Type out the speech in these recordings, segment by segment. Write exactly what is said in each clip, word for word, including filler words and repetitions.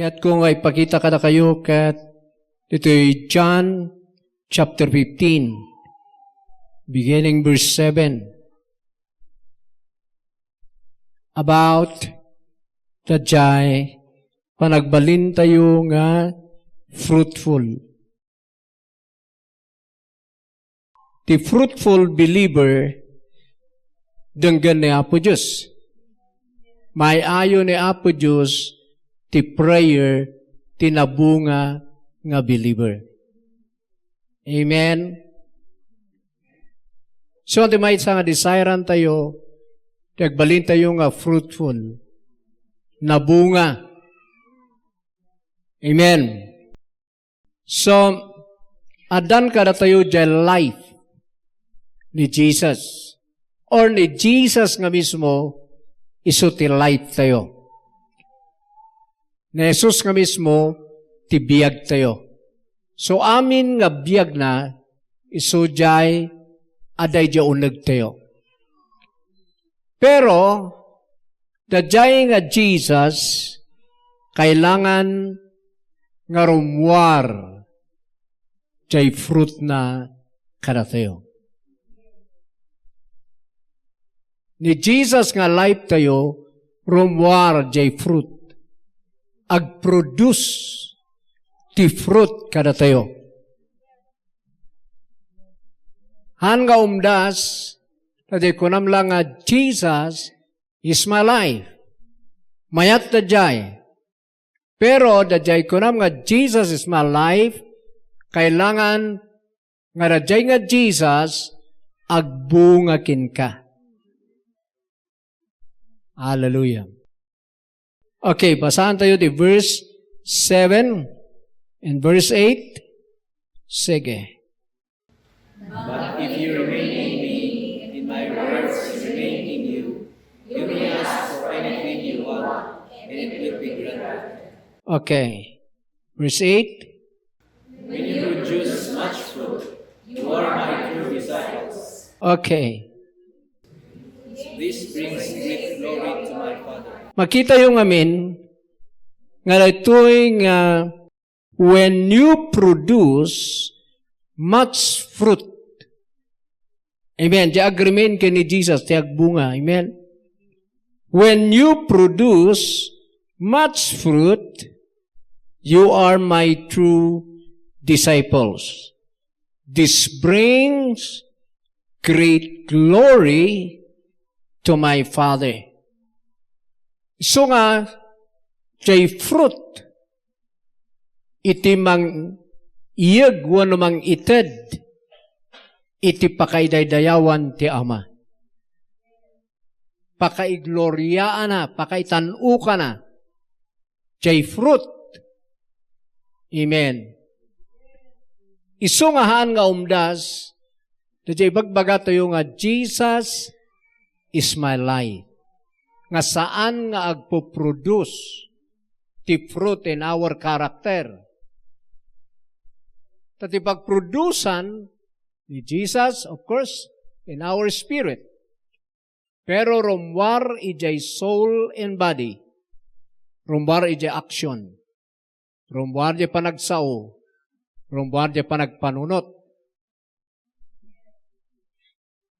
Kayatko nga ipakita kadakayo ket ditoy John chapter fifteen, beginning verse seven, about daydiay panagbalintayo nga fruitful. Ti fruitful believer, denggen ni Apo Dios. Maay-ayo ni Apo Dios ti prayer ti nabunga nga believer. Amen. So, ti maysa nga desirean tayo, ti agbalin tayo nga fruitful, nabunga. Amen. So, addan kadatayo diay life ni Jesus. Or ni Jesus nga mismo, isu ti life tayo. Ni Jesus nga mismo, ti biag tayo. So, amin nga biag na, isu diay adda idiay uneg tayo. Pero, daydiay nga Jesus, kailangan nga rummuar diay fruit na kadatayo. Ni Jesus nga life tayo, rummuar diay fruit. Agproduce ti fruit kadatayo. Han nga umdas, ta di kunam lang nga, "Jesus is my life." Mayat daydiay. Pero daydiay kunam nga, "Jesus is my life," kailangan nga daydiay nga Jesus agbunga kenka. Hallelujah. Okay, basaan tayo ti verse seven and verse eight. Sige. But if you remain in me, and my words remain in you, you may ask for anything you want, and it will be granted. Okay. Verse eight. When you produce much fruit, you are my true disciples. Okay. This brings great glory to my Father. Makita yo ngamin nga daytoy nga when you produce much fruit. Amen. Diay agrement ken ni Jesus, ti agbunga. Amen. When you produce much fruit, you are my true disciples. This brings great glory to my Father. Isu nga, diay fruit iti mang-iyeg wenno mang-ited iti pakaidaydayawan ti Ama. Pakaigloriaana, pakaitan-okana. Diay fruit. Amen. Isu nga haan nga umdas, daydiay ibagbagatayo nga, "Jesus is my life." Nga saan nga agpo-produce ti fruit in our character. Ta ti pagprodusan ni Jesus, of course, in our spirit. Pero rummuar idiay soul and body. Rummuar idiay action. Rummuar idiay panagsao. Rummuar idiay panagpanunot.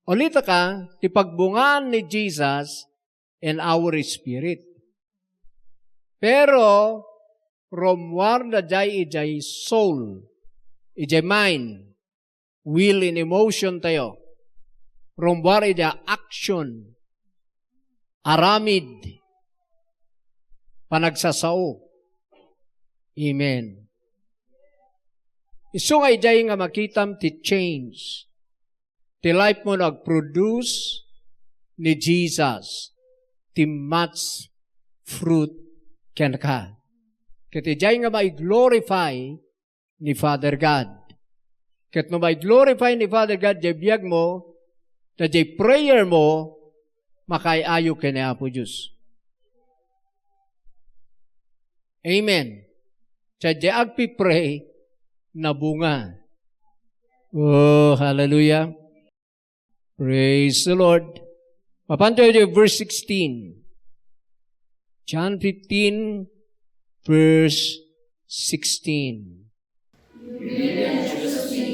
Ulitaka, ti pagbungaan ni Jesus in our spirit. Pero, rummuar daydiay idiay soul, idiay mind, will and emotion tayo. Rummuar idiay action, aramid, panagsasao. Amen. Isu nga idiay nga makitam ti change. Ti life mo no agproduce ni Jesus, ti much fruit kenka. Ket idiay nga mai-glorify ni Father God. Ket no mai-glorify ni Father God diay biag mo, ta diay prayer mo, makaay-ayo ken ni Apo Dios. Amen. Sa diay agpipray, nabunga. Oh, hallelujah. Praise the Lord. Mapanto iti verse sixteen. John fifteen, verse sixteen. You didn't choose me.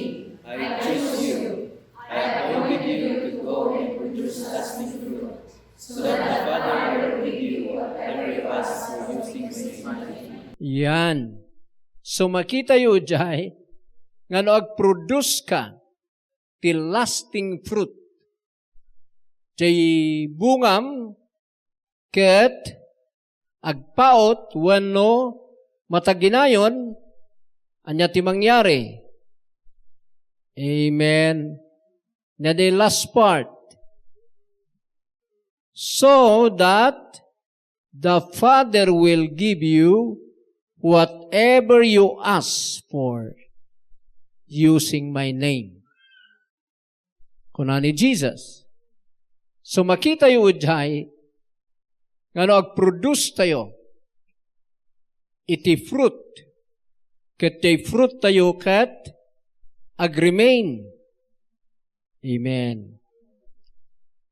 I chose you. I appointed you to go and produce lasting fruit, so that the Father will give you whatever you ask for using my name. Yan. So, makita yu jay, nga no agproduce ka ti lasting fruit, jay bungam ket agpaut wenno mataginayon, ania ti mangyari? Amen. Ania ti last part? So that the Father will give you whatever you ask for using my name. Kuna ni Jesus. So, makita yu jay nga no agproduce tayo iti fruit, ket ti fruit tayo ket agremain. Amen.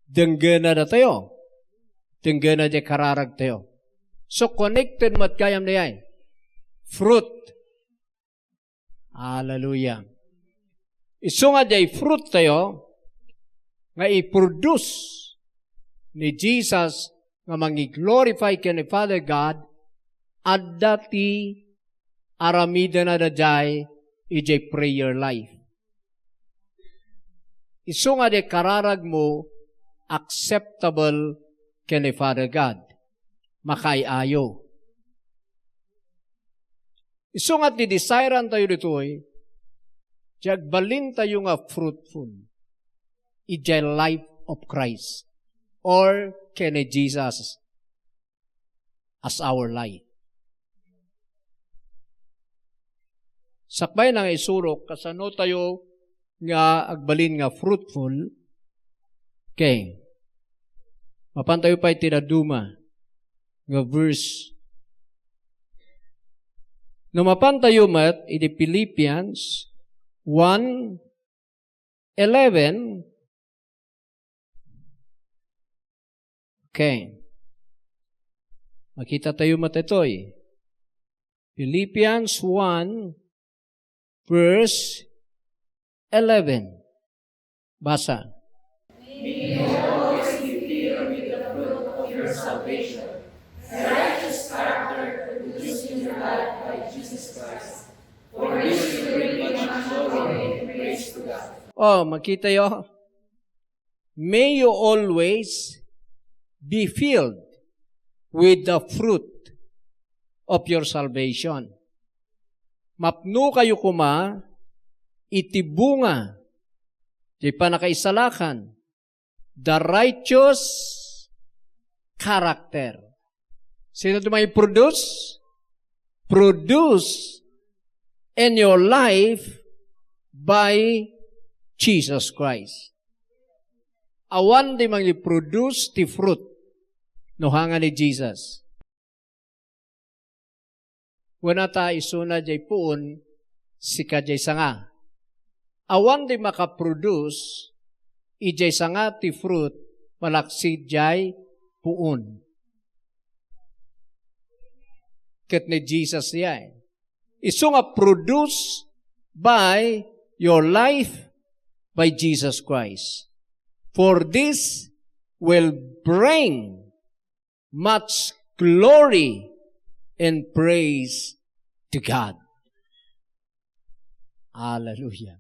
Denggena datayo. Denggena ti kararag tayo. So, connected met gayam dayay. Fruit. Hallelujah. Isu nga diay fruit tayo nga i-produce ni Jesus nga mangi-glorify ken ni Father God, adda ti aramidenda diay idiay prayer life. Isu nga diay kararagmo acceptable ken ni Father God. Makaay-ayo. Isu nga ti desirean tayo ditoy, ti agbalin tayo nga fruitful idiay life of Christ or ken ni Jesus as our life. Sakbay nga isurok, kasano tayo nga agbalin nga fruitful? Okay. Mapan tayo pay ti dadduma nga verse. No mapan tayo met iti Philippians one eleven, okay. Makita tayo met itoy. Philippians one, verse eleven. Basa. May you always be filled with the fruit of your salvation, a righteous character produced in your life by Jesus Christ. For this will bring much glory and praise to God. Oh, makita yo? May you always be filled with the fruit of your salvation. Mapno kayo koma iti bunga ti pannakaisalakan, the righteous character. Sino ti mangiproduce? Produce in your life by Jesus Christ. Awan ti mangiproduce ti fruit no haan nga ni Jesus. Wen, ta isuna diay puon, sika diay sanga. Awan ti makaproduce idiay sanga ti fruit malaksid diay puon. Ket ni Jesus diay. Isu nga produce by your life by Jesus Christ. For this will bring much glory and praise to God. Hallelujah.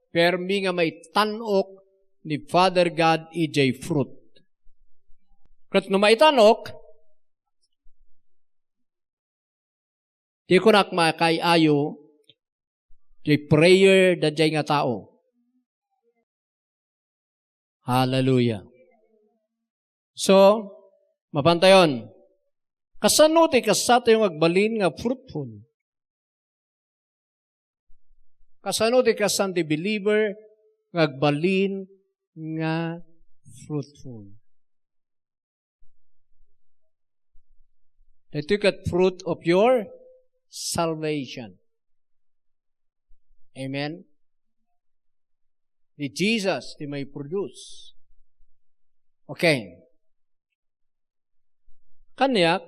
Permi nga maitan-ok ni Father God idiay fruit. Ket no maitan-ok, di kunak makaay-ayo, di prayer daydiay nga tao. Hallelujah. So, mapantayon, kasano ti kasta tayo nga agbalin nga fruitful? Kasano ti kastan ti believer nga agbalin nga fruitful? Daytoy ket fruit of your salvation. Amen? Ni Jesus ti maiproduce. Okay. Kaniak,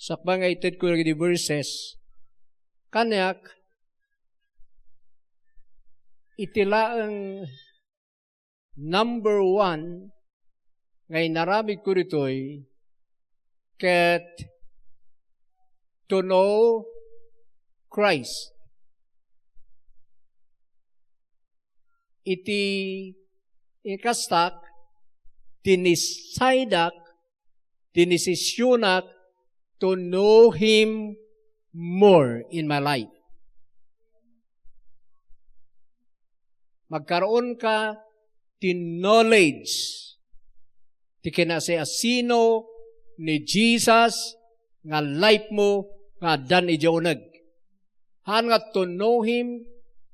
Sakbay nga itedko dagiti verses, kaniak, iti laeng number one nga inaramidko ditoy ket to know Christ. Iti inkastak, dinesideak, dinesisionak to know Him more in my life. Magkaroon ka ti knowledge, ti kinasiasino ni Jesus nga life mo nga addan idiay uneg. Haan nga to know Him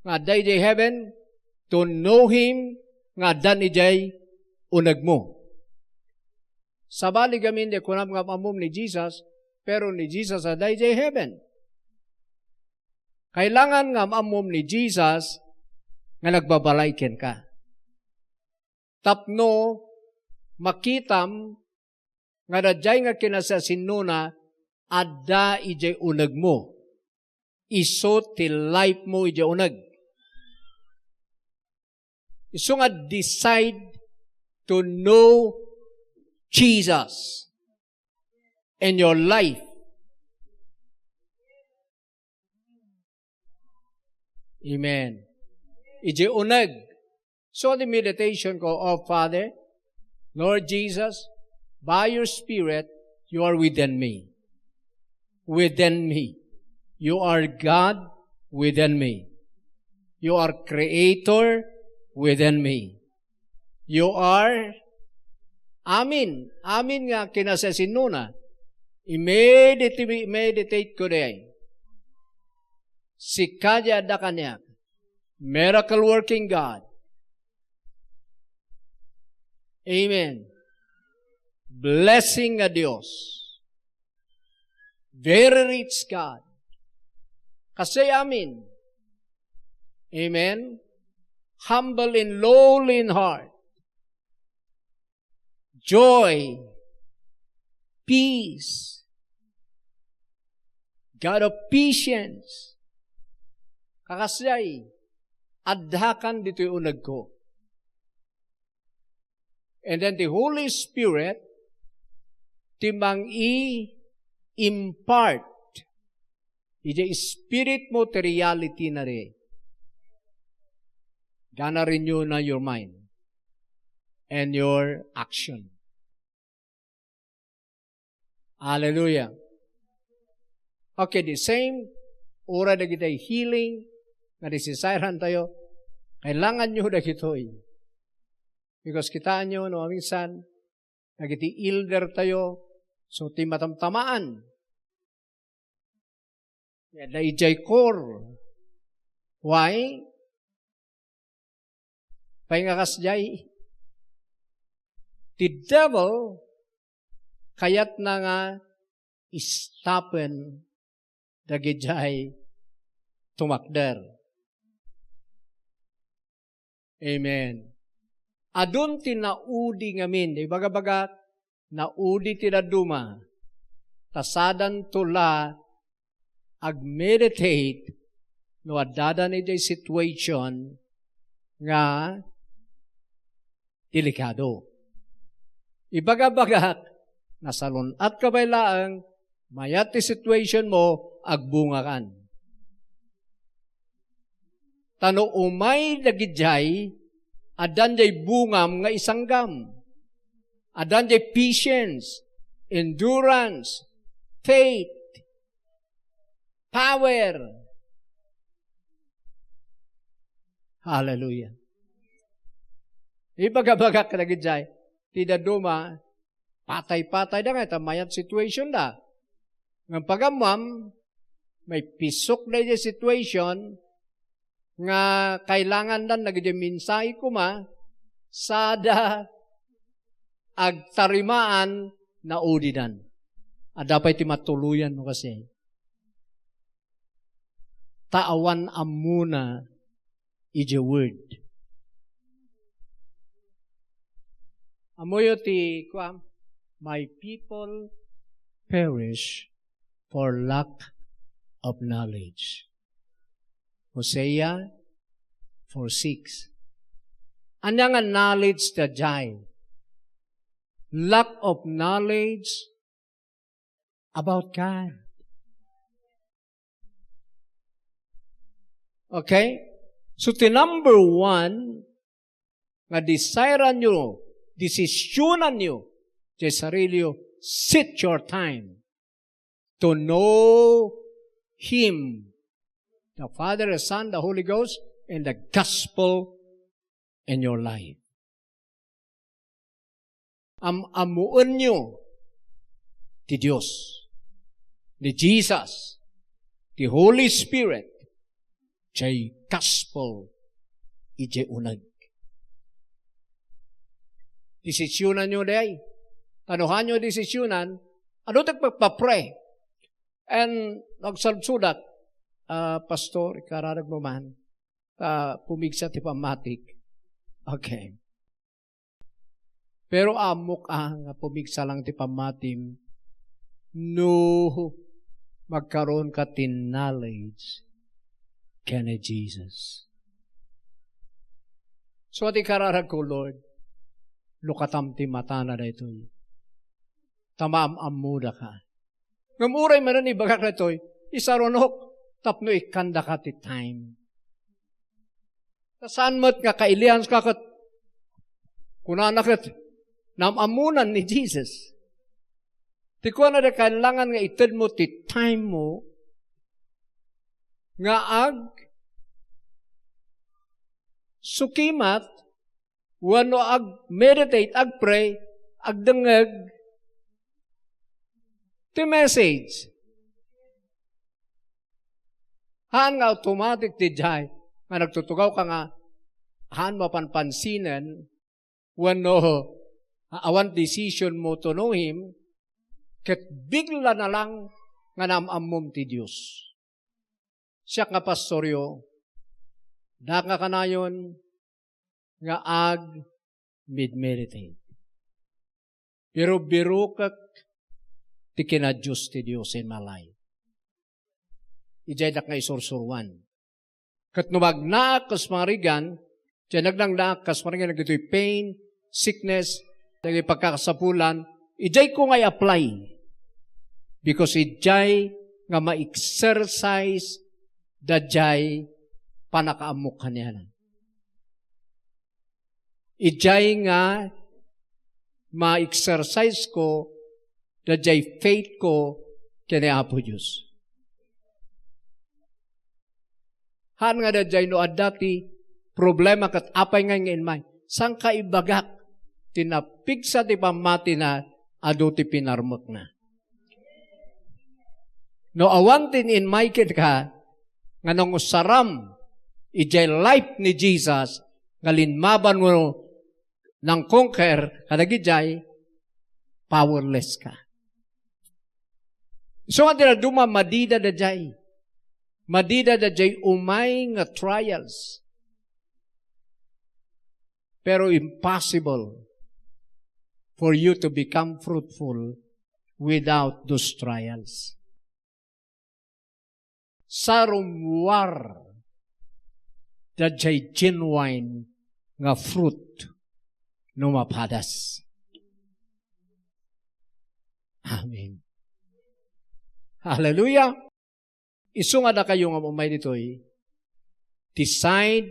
nga adda idiay heaven, to know Him nga addan idiay uneg mo. Sabali gamin di kunam nga am-ammom ni Jesus, pero ni Jesus adda idiay heaven. Kailangan nga am-ammom ni Jesus nga nagbabalay kenka. Tapno makitam nga daydiay nga kinasiasinona adda idiay uneg mo. Isu ti life mo idiay uneg. Isu nga decide to know Jesus in your life. Amen. Idiay uneg. So the meditation ko, "Oh Father, Lord Jesus, by your Spirit, you are within me. Within me. You are God within me. You are Creator within me. You are amin, amin nga kinasiasinona." I-meditate, i-meditate ko diay. Sika diay adda kaniak. Miracle working God. Amen. Blessing nga Dios. Very rich God. Kasi amin. Amen. Humble and lowly in heart. Joy. Peace. God of patience. Kakasdiay, addakan ditoy unegko. And then the Holy Spirit, ti mangi-impart idiay spirit mo ti reality na di. Gonna renew na your mind and your action. Hallelujah. Okay, the same, uray dagiti healing nga desisirantayo, kailanganyo dagitoy. Because kitaenyo, no, minsan, dagiti elder tayo, so ti matamtamaan. Adda idiay core. Why? Pay nga kasdiay, ti devil, kayatna nga istapen dagidiay tumakder. Amen. Adun ti naudi ngamin, ibagabagak, naudi ti dadduma, ta sadanto la ag-meditate no addadan idiay situation nga delikado. Ibagabagak, nasalun-at ka pay laeng, mayat ti situation mo, agbungakan. Ta no umay dagidiay, addan diay bungam nga isanggam. Addan diay patience, endurance, faith, power. Hallelujah. Ibagabagak dagidiay, ti dadduma, patay-patay da nga, ita mayat situation da. Ngem pagammam, maipisok daydiay situation nga kailangandan dagiti mensahe koma, sada agtarimaan, naudidan. Adda pay ti matuloyan no kasi. Ta awan ammona idiay word. Ammoyo ti kuan, "My people perish for lack of knowledge. Hosea four six. Ania nga knowledge daydiay? Lack of knowledge about God. Okay? So, ti number one, nga desiranyo, desisyonanyo, ti sarilio, set your time to know Him, the Father, the Son, the Holy Ghost, and the gospel in your life. Am-ammoenyo ti Dios, ni Jesus, ti Holy Spirit, jay gospel, ijay uneg. Desisyonanyo diay. Ta no haanyo desisyonan, adu ti pagpapre. And nagsalsudak, ah, Pastor, ikararag mo man, ta pumigsa ti pammatik. Okay. Pero ammok a nga pumigsa lang ti pammatim no magkaroon ka ti knowledge ken ni Jesus. So, iti kararag ko, Lord, lukatam ti matana daytoy. Ta maam-ammoda ka. Ngem uray manen ibagak daytoy, isarunok tapno ikkandaka ti time. Ta saan met nga kailianska ket kunana ket, naam-ammonan ni Jesus. Ti kuana da, kailangan nga itedmo ti time mo nga ag sukimat wenno ag-meditate, ag-pray, agdengngeg ti message. Haan nga automatic ti jay nga nagtutugaw ka nga haan mapanpansinen wenno awan decision mo to know Him, ket bigla na lang nga naam-ammom ti Dios. Siak nga pastoryo, diak nga kanayon nga ag-meditate. Birubirokek ti kinadios ti Dios in my life. Idiay dak nga isursuruan. Ket no magnaak kas pangarigan, diay nagnangnaak kas pangarigan, dagitoy pain, sickness, dagiti pagkakasapulan, idiay ko nga i-apply. Because idiay nga ma-exercise daydiay pannakaammok kaniana. Idiay nga ma-exercise ko daydiay faith ko ken ni Apo Dios. Haan nga daydiay no adda ti problema ket apay ngay nga inmay. Saan ka ibagak ti napigsa ti pammatina adu ti pinarmekna. No awan ti inmay kenka nga nangusaram idiay life ni Jesus nga linmaban wenno nang-conquer kadagidiay, powerless ka. Isu nga ti dadduma, madida daydiay. Madida daydiay umay nga trials. Pero impossible for you to become fruitful without those trials. Sarummuar daydiay genuine nga fruit no mapadas. Amen. Hallelujah. Isu nga dakayo nga umay ditoy, decide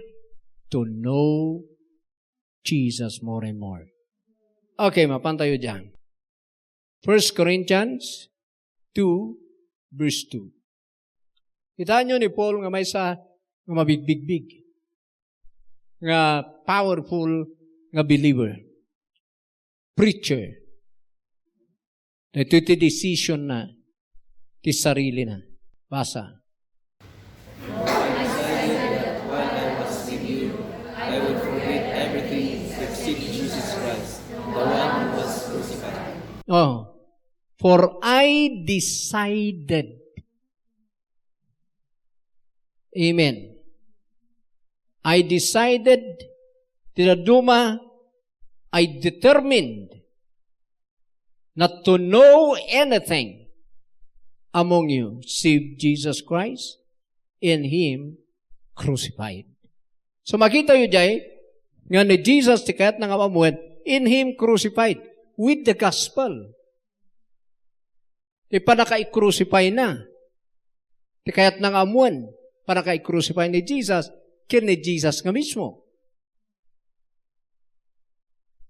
to know Jesus more and more. Okay, mapantayo diyan. First Corinthians two, verse two. Kitaenyo ni Paul nga maysa nga mabigbigbig, nga powerful nga believer, preacher. Daytoy ti decision na ti sarili na. Basa. I decided that while I was with you, I would forget everything except Jesus Christ, the one who was crucified. Oh, for I decided. Amen. I decided, ti dadduma, I determined not to know anything among you save Jesus Christ and Him crucified. So makita yu jay, nga ni Jesus ti kayatna nga ammoen, in Him crucified, with the gospel. Ti pannakaikrucify na. Ti kayatna nga ammoen, pannakaikrucify ni Jesus, ken ni Jesus nga mismo.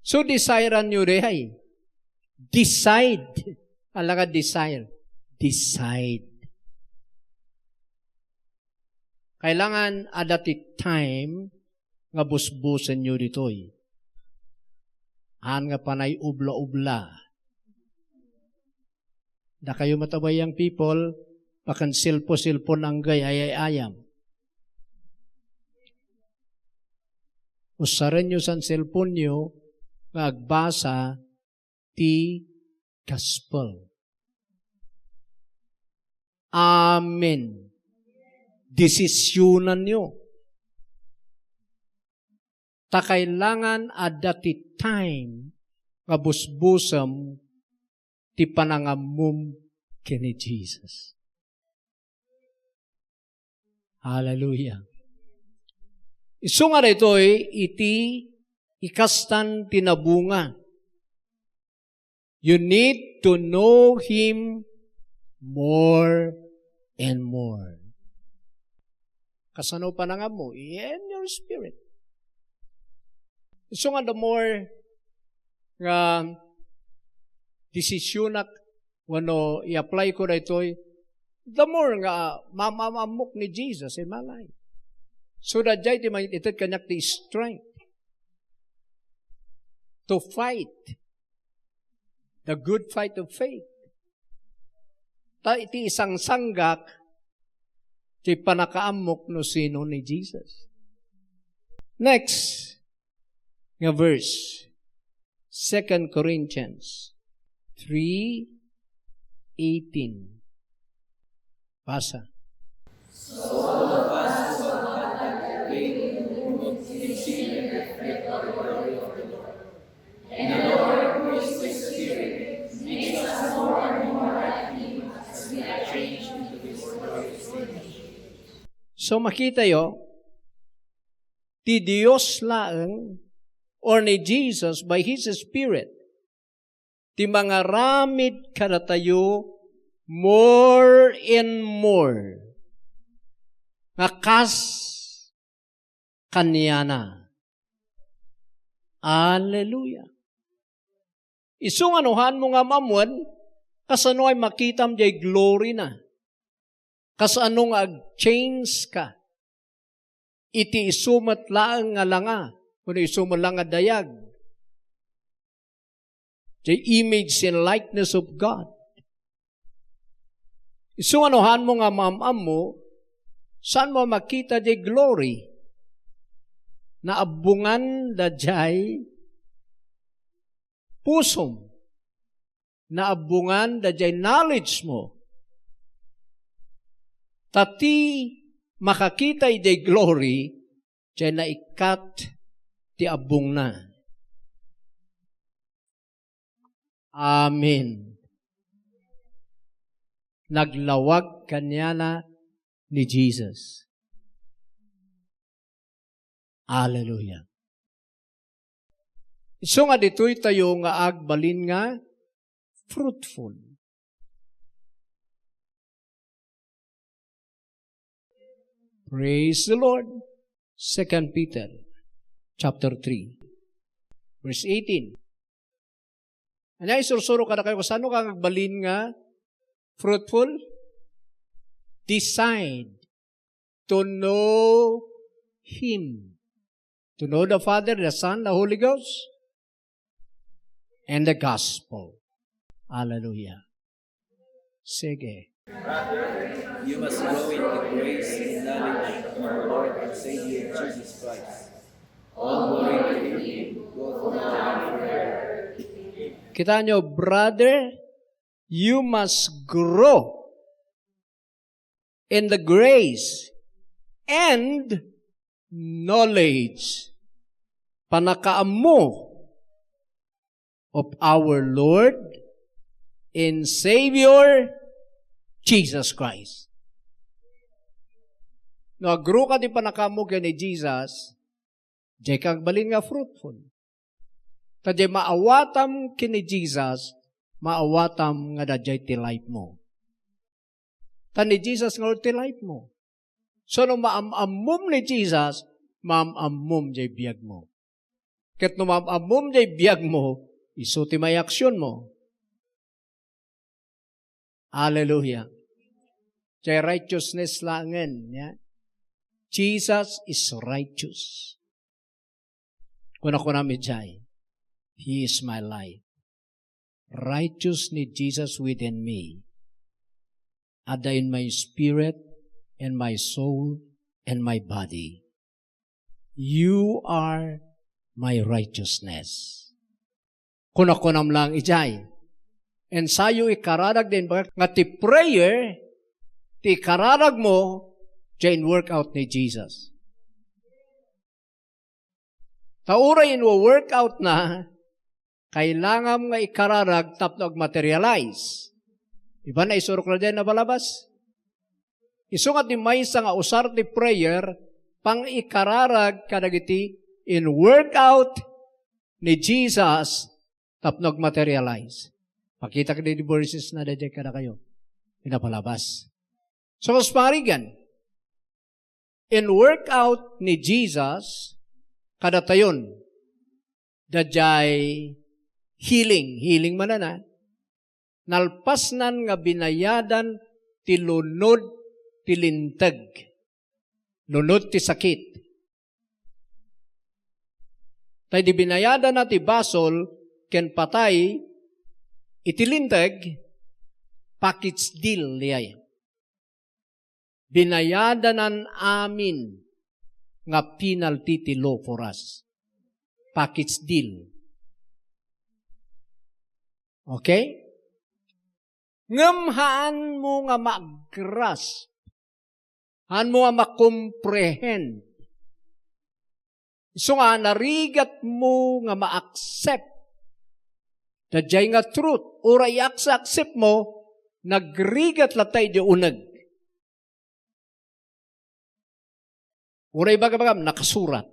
So, desirean yu diay. Decide. Ala nga desire. Decide. Kailangan adda ti time nga busbusen yu ditoy. Haan nga panay ubla-ubla. Dakayo met a young people, pakan cellphone-cellphone anggay ay-ay-ayam. Usaren yo san cellphone yo nga agbasa ti gospel. Amen. Desisyonan yo. Ta kailangan adda ti time nga busbusem ti panangammom ken ni Jesus. Hallelujah. Isu nga daytoy iti ikastan ti nabunga. You need to know Him more and more. Kasano panangammo? In your spirit. Isu nga the more nga desisyonak wenno i-apply ko daytoy, the more nga maam-ammok ni Jesus in my life. So, daydiay ti mangited kaniak ti strength to fight the good fight of faith. Ta iti isangsanggak ti panakaammok no sino ni Jesus. Next nga verse, Second Corinthians three eighteen. Basa. So, makita yo, ti Dios laeng or ni Jesus by His Spirit, ti mangaramid kadatayo more and more nga kas kaniana. Alleluia. Isu nga no haanmo nga maammoen, kasano ay makitam jay glory na? Kasano nga ag-change ka? Iti isu met laeng nga langa, wenno isu met laeng nga dayag. The image and likeness of God. Isu nga no haanmo nga maam-ammo, saanmo a makita jay glory? Naabbongan da jay pusom. Naabbongan da jay knowledge mo. Ta ti makakita idiay glory, jay naikkat ti abbongna. Amen. Naglawag kaniana ni Jesus. Hallelujah. Isu nga ditoy tayo nga agbalin nga fruitful. Praise the Lord. Second Peter chapter three, verse eighteen. Ania isursuro kadakayo, kasano ka agbalin nga fruitful? Decide to know Him. To know the Father, the Son, the Holy Ghost, and the Gospel. Hallelujah. Sige. You must grow in the grace and knowledge of our Lord and Savior Jesus Christ. All glory to Him, both now and forever. Kita nyo, brother, you must grow in the grace and knowledge, panakaammo of our Lord and Savior Jesus Christ. No agruka ti pannakaammo ken ni Jesus, diay ka agbalin nga fruitful. Ta diay maawatam ken ni Jesus, maawatam nga daydiay ti life mo. Ta ni Jesus nga ti life mo. So, no maam-ammom ni Jesus, maam-ammom diay biag mo. Ket no maam-ammom diay biag mo, isu ti maiaksyon mo. Hallelujah. Diay righteousness laengen, ya. Jesus is righteous. Kuna-kunam idiay, "He is my life." Righteous ni Jesus within me. Adda in my spirit, and my soul, and my body. "You are my righteousness." Kuna-kunam lang idiay. Ensayo ikaradag din baga nga ti prayer, ti ikaradag mo, diay in-workout ni Jesus. Ta uray inwo-workout na, kailangam nga ikararag tapno agmaterialize. Di ba naisurok na diay napalabas? Isu nga ti maysa nga usar ti prayer, pangikararag kadagiti in-workout ni Jesus tapno agmaterialize. Pakita kadi di verses na daydiay kadakayo. Pinapalabas. So, kas pangarigan, in-workout ni Jesus kadatayon, daydiay healing, healing manen a, nalpasnan nga binayadan ti lunod ti linteg, lunod ti sakit. Tay di binayadanna ti basol ken patay iti linteg, package deal diay. Binayadanan amin nga penalty ti law for us. Package deal. Okay? Ngem haanmo nga ma-grasp, haanmo nga ma-comprehend. Isu nga narigatmo nga ma-accept daydiay nga truth. Uray i-accept mo, nagrigat latta idiay uneg. Uray bagabagam, nakasurat,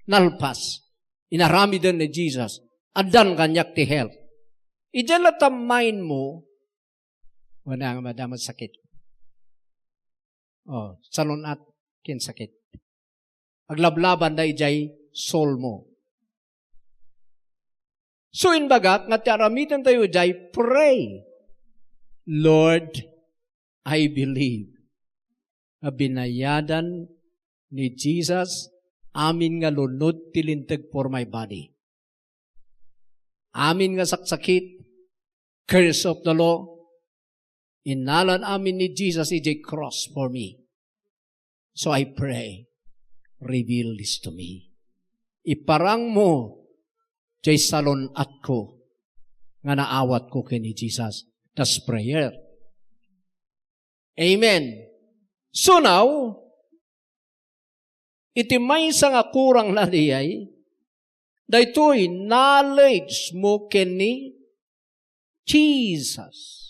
nalpas, inaramiden ni Jesus, addan kaniak ti health. Idiay latta mind mo, wala nga madama sakit. Oh, salun-at ken sakit. Aglablabanda idiay soul mo. So, imbagak nga ti aramidentayo idiay, pray, "Lord, I believe nga binayadan ni Jesus amin nga lunod ti linteg for my body. Amin nga saksakit, curse of the law, innalan amin ni Jesus idiay cross for me. So I pray, reveal this to me." Iparang mo diay salun-atko nga naawatko ken ni Jesus. That's prayer. Amen. So now, iti maysa nga kurang na diay, daytoy knowledge mo ken ni Jesus.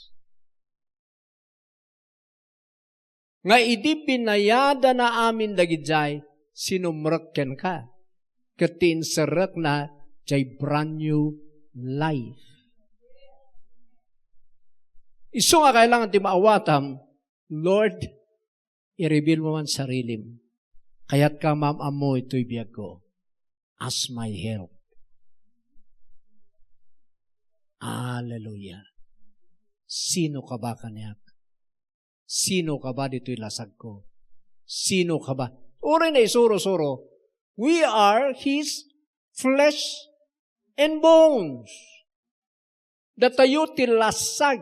Nga idi binayadana amin dagidiay, sinumrek kenka. Ket ti inserrekna, diay brand new life. Isu nga kailangan ti maawatam, Lord, i-reveal mo man sarilim. Kayatka maam-ammo itoy biagko as my help. Hallelujah. Sino ka ba kaniak? Sino ka ba ditoy lasagko? Sino ka ba? Uray naisuro-suro, we are His flesh and bones. Datayo ti lasag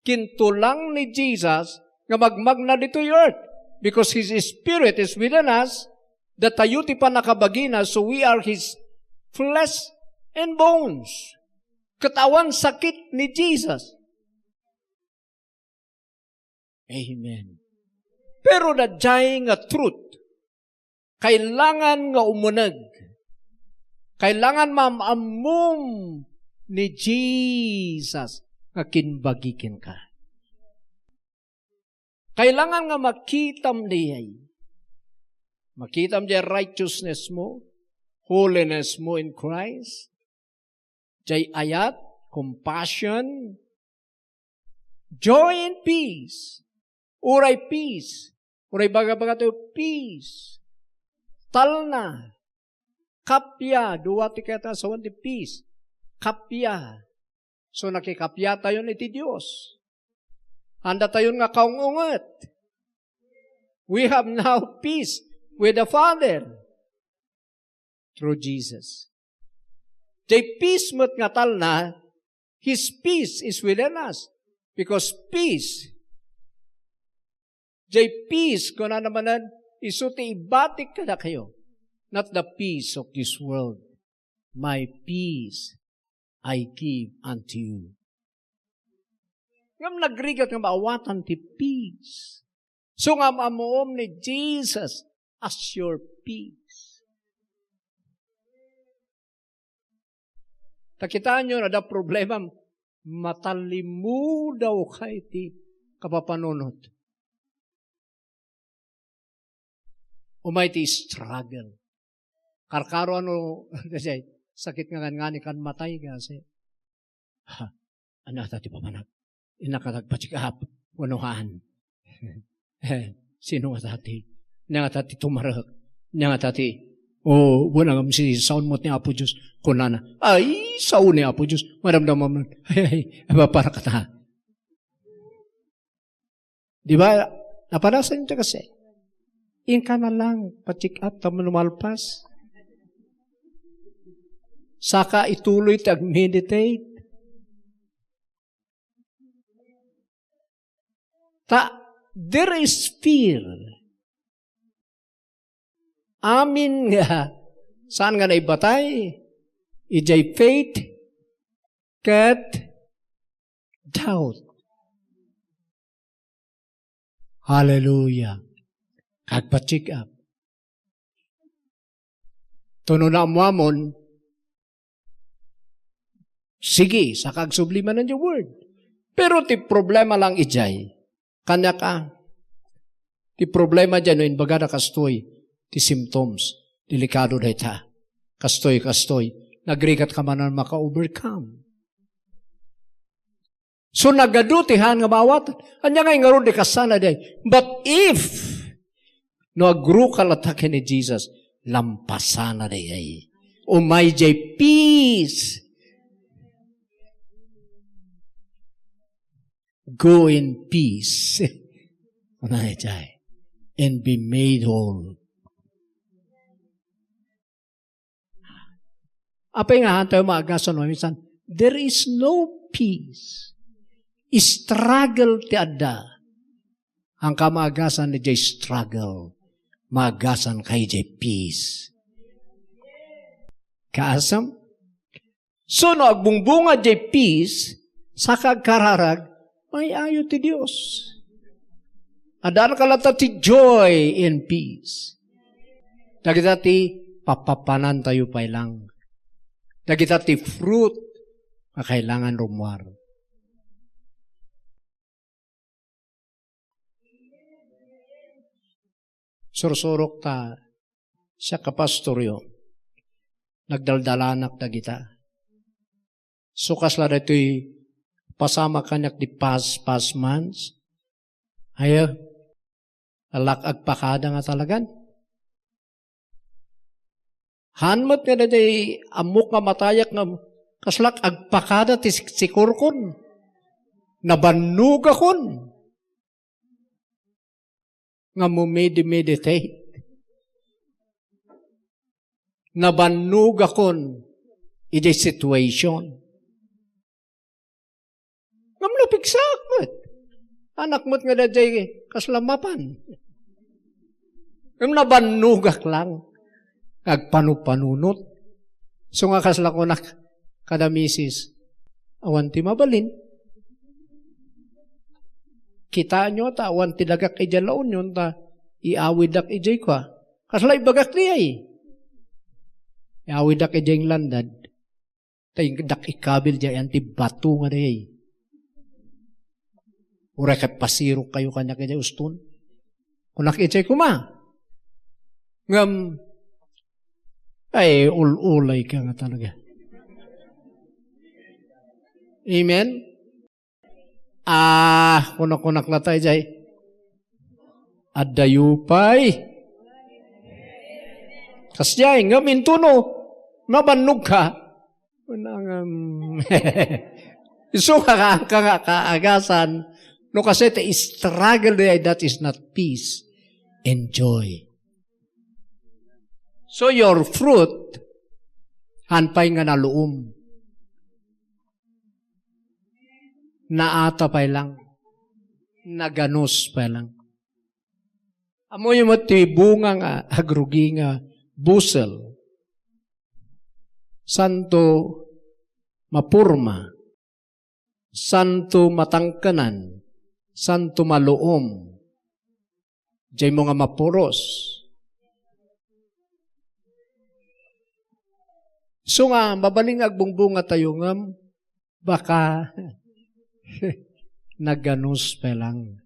ken tulang ni Jesus nga magmagna ditoy earth. Because His Spirit is within us, datayo ti pannakabagina, so we are His flesh and bones. Ket awan sakit ni Jesus. Amen. Pero daydiay nga truth, kailangan nga umuneg. Kailangan maam-ammom ni Jesus nga kinbagi kenka. Kailangan nga makitam diay. Makitam diay righteousness mo, holiness mo in Christ. Diay ayat, compassion, joy and peace. Uray peace. Uray baga-baga tayo, peace. Talna. Kappia. Dua ti kayat nga asawan ti peace. Kappia. So, nakikappia tayon iti Dios. Haanda tayon nga kaung-unget. We have now peace with the Father through Jesus. Diay peace met nga talna, His peace is within us. Because peace, diay peace, kunana manen, isu ti ibatik kadakayo. Not the peace of this world. My peace I give unto you. Ngem nagrigat nga maawatan ti peace. So nga am-ammoom ni Jesus as your peace. Ta kitaenyo, adda problema, matallimudaw kay ti kapapanunot. Umay ti struggle. Karkaro ano, kasi sakit nga ngani kan matay kasi. Ha, ano ata ti papanak? Innak ata agpa-check up. Wano haan? Eh, sino nga tati? Nga tati tumarek? Nga tati, o, wala nga si saon mo ni Apo Diyos. Kunana, ay, sao ni Apo Diyos. Maramdaman mo. Ay, ay, ay, para ka ta. Di ba? Napanasan niyo kasi. Inka na lang, pa-check up, tapno malpas. Saka ituloy ti ag-meditate. Ta, there is fear. Amin nga, saan nga naibatay? Idiay faith ket doubt. Hallelujah. Agpa-check up. Tuno na amuamon, sige, saka agsubli manen ti word. Pero ti problema lang idiay, kaniak a, ti problema diay no imbagada kastoy, ti symptoms, delikado dayta. Kastoy, kastoy, nagrigat ka manen maka-overcome. So, nagadu ti haan nga maawatan. Ania nga ingarud ti kasana diay? But if, no, agruka latta ken ni Jesus, lampasana diay. Umay diay peace. Go in peace. Umay diay. And be made whole. Apay nga, haan tayo maagasan, no? Minsan, there is no peace. Struggle ti adda. Haan ka maagasan idiay struggle. Maagasan ka idiay peace. Kaasam? So, no agbungbunga diay peace, saka agkararag, may ayo ti Dios. Adda ka latta ti joy and peace. Dagita ti papapanantayo pay lang. Dagita ti fruit nga kailangan rummuar. Sursurok ta, siak a pastoryo, nagdaldalanak dagita. So, kasla daytoy pasamak kaniak di past, past months. Aya, alak agpakada nga talagan. Haan met nga daytoy ammok nga matayak nga kaslak agpakada ti siksikurkon. Nabannogakon. Nga mo-medi-meditate. Nabannogakon idiay situation. Ngem napigsaak met. Haan met nga daydiay kasla mapan. Ngem nabannogak lang. Agpanupanunot. So nga kasla kunak kada misis, awan ti mabalin. Kitaenyo ta awan ti dagak idiay La Union ta iawidak idiay kua. Kasla ibagak diay. Iawidak idiay England. Ta indak ikabil diay anti bato nga dayay. Uray ket pasirok kayo kaniak idiay uston. Kunak idiay koma. Ngem, ay, ul-ulay ka nga talaga. Amen? Ah, kuna-kunak la tayo jay. Adda yu pay. Kasjay, ngem intono, nabannog ka. Kunangam. Isu ka, ka, ka, kaagasan. No kasi ti struggle diay, that is not peace. Enjoy. So your fruit, han pay nga naluom. Naata pay lang. Naganus pay lang. Ammoyo met ti bunga nga agrugi nga busel. Santo mapurma. Santo matangkenan. Santo maluom. Diay mo nga mapuros. So nga, mabalin nga agbungbunga tayo ngem baka naganus pa lang.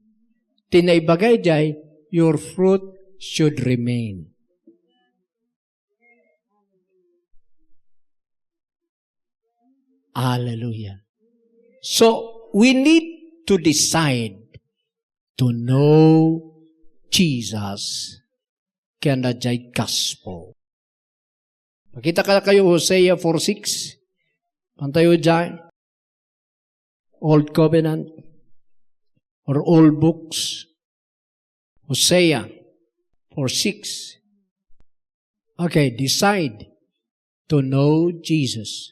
Ti naibaga idiay, your fruit should remain. Hallelujah. So, we need to decide to know Jesus ken diay gospel. Pakita ka kayo Hosea four six. Pantayo dyan. Old Covenant or Old Books. Hosea four six. Okay, decide to know Jesus.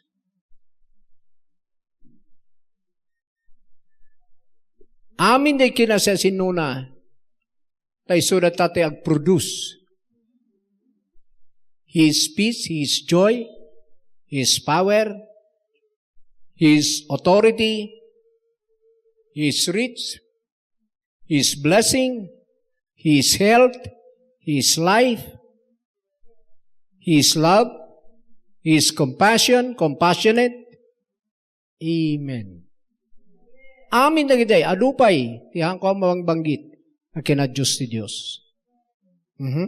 Amin diay kinasiasinnona, ta isu dayta ti agproduce. His peace, His joy, His power, His authority, His reach, His blessing, His health, His life, His love, His compassion, compassionate. Amen. Amin dagiti, adu pay, ti haanko a mabangbanggit, a kinadios ti Dios. Mhm.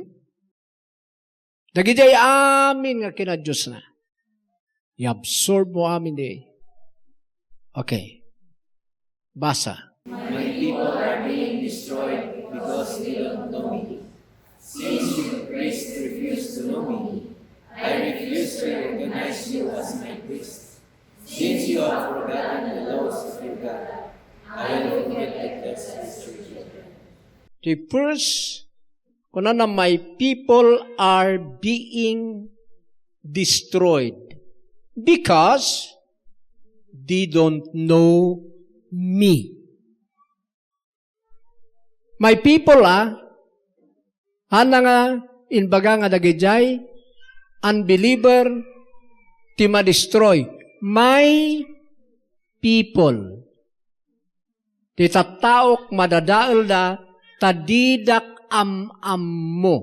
Dagiti amin nga kinadiosna. I-absorb mo amin di. Okay. Basa. My people are being destroyed because they don't know me. Since you priests refuse to know me, I refuse to recognize you as my priest. Since you have forgotten the laws of your God, I will forget like dust as your children. The first, kunana, "My people are being destroyed because they don't know me." My people, ah, haanna nga imbaga nga dagidiay unbeliever ti madestroy. My people. Ti tattaok madadaelda ta didak am-ammo.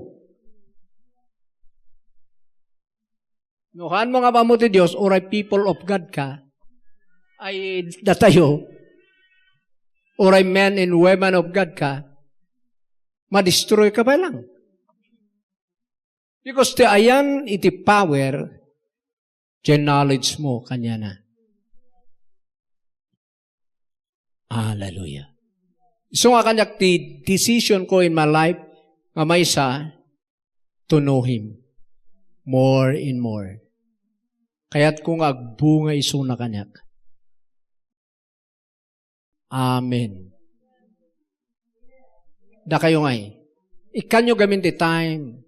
No, haanmo nga ammo ti Dios, uray people of God ka, ay datayo, uray men and women of God ka, madestroy ka pa lang. Because ti ayan iti power, ti knowledge mo kaniana. Hallelujah. Isu nga kaniak ti decision ko in my life nga maysa to know Him more and more. Kayatko nga agbunga isuna kaniak. Amen. Dakayo ngay. Ikkanyo gamin ti time.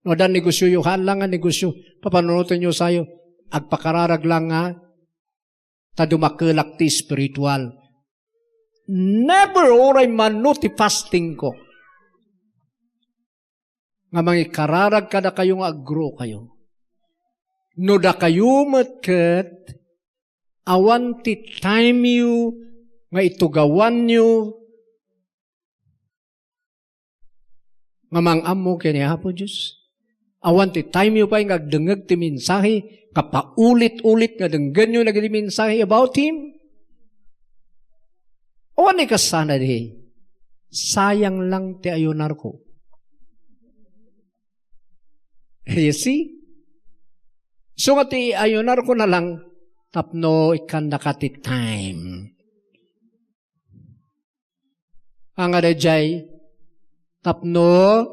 No, adda negosyoyo, haan lang nga negosyo. Papanunotenyo sayo. Agpakararag lang nga ta dumakelak ti spiritual. Never uray mano ti fasting ko nga mangikararag kadakayo nga aggrow kayo. No dakayo met ket awan ti time yo nga itugawanyo nga mang-ammo ken ni Apo Dios. Awan ti time yo pay nga agdengngeg ti mensahe, nga paulit-ulit nga denggenyo dagiti mensahe about Him. Awan ni kasana di, sayang lang ti ayunarko. You see? So nga ti ayunarko na lang tapno ikkannaka ti time. Anga dayjay tapno